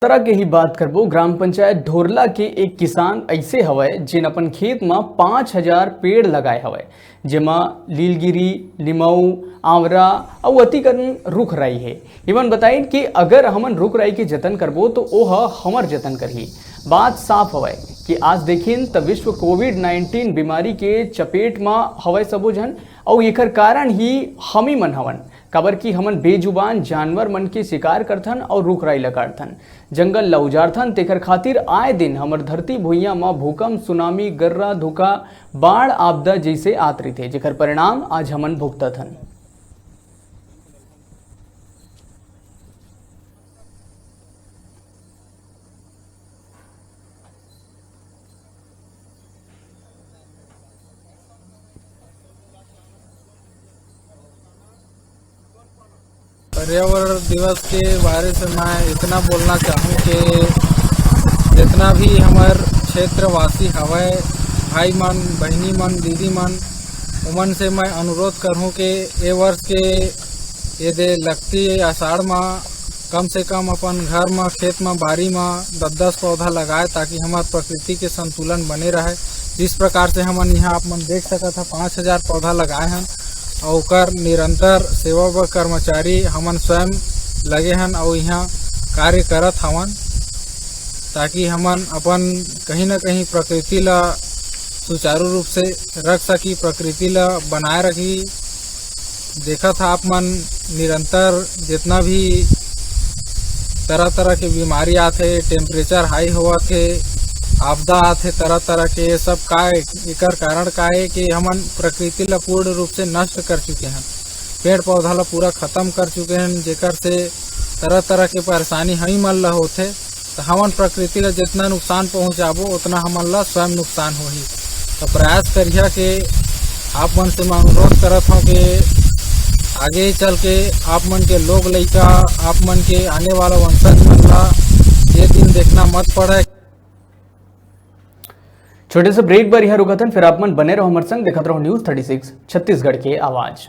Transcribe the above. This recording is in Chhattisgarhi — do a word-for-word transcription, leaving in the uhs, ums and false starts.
तरह के ही बात करबो, ग्राम पंचायत ढोरला के एक किसान ऐसे हवय, जेन अपन खेत म पाँच हजार पेड़ लगाए हवय, जेमा लीलगिरी, लिमऊ, आंवरा अउ अतिकन रुख राई हे। इमन बताइन कि अगर हमन रुख राई के जतन करबो, तो ओह हमर जतन करही। बात साफ हवय कि आज देखिन, त विश्व कोविड नाइनटीन बीमारी के चपेट म हवय सबो झन, अउ एकर कारण ही हमी मन हवन, काबर कि हमन बेजुबान जानवर मन के शिकार करथन अउ रुख राई ल काटथन, जंगल ल उजाड़थन। तेकर खातिर आए दिन हमर धरती भुइयां म भूकंप, सुनामी, गर्रा, धुका, बाढ़, आपदा जइसे आत रहिथे, जेकर परिणाम आज हमन भुगतत हन। पर्यावरण दिवस के बारे से मैं इतना बोलना चाहूँ कि जितना भी हमर क्षेत्रवासी हवय, भाई मन, बहिनी मन, दीदी मन, उमन से मैं अनुरोध करहूँ कि ए वर्ष के ये दे लगती आषाढ़ म कम से कम अपन घर म, खेत म, बारी म दस दस पौधा लगाए, ताकि हमर प्रकृति के संतुलन बने रहे। जिस प्रकार से हमन यहाँ आप मन देख सकत ह, पाँच हजार पौधा लगाए हन, अउ ओकर निरंतर सेवा बर कर्मचारी हमन स्वयं लगे हन अउ यहाँ कार्य करत हवन, ताकि हमन अपन कहीं न कहीं प्रकृति ला सुचारू रूप से रख सकी, प्रकृति ला बनाए रखी। देखत ह आप मन निरंतर जितना भी तरह-तरह के बीमारी आथे, temperature high होवत हे, आपदा आथे तरह-तरह के, ये सब का ए-, एकर कारण का हे कि हमन प्रकृति ला पूर्ण रूप से नष्ट कर चुके हन, पेड़ पौधा ला पूरा खत्म कर चुके हन, जेकर से तरह-तरह के परेशानी हमन मन ला होथे। तो हमन प्रकृति ला जितना नुकसान पहुंचाबो, उतना हमन ला स्वयं नुकसान होही। तो प्रयास करिहा के आप मन से मैं अनुरोध करत हूँ कि आगे चल के आप मन के लोग लइका, आप मन के आने वाला वंशज मन ला ये दिन देखना मत पड़े। छोटे से ब्रेक बर यहाँ रुकत हन, फिर आप मन बने रहो हमर संग, देखत रहो न्यूज़ थर्टी सिक्स छत्तीसगढ़ के आवाज़।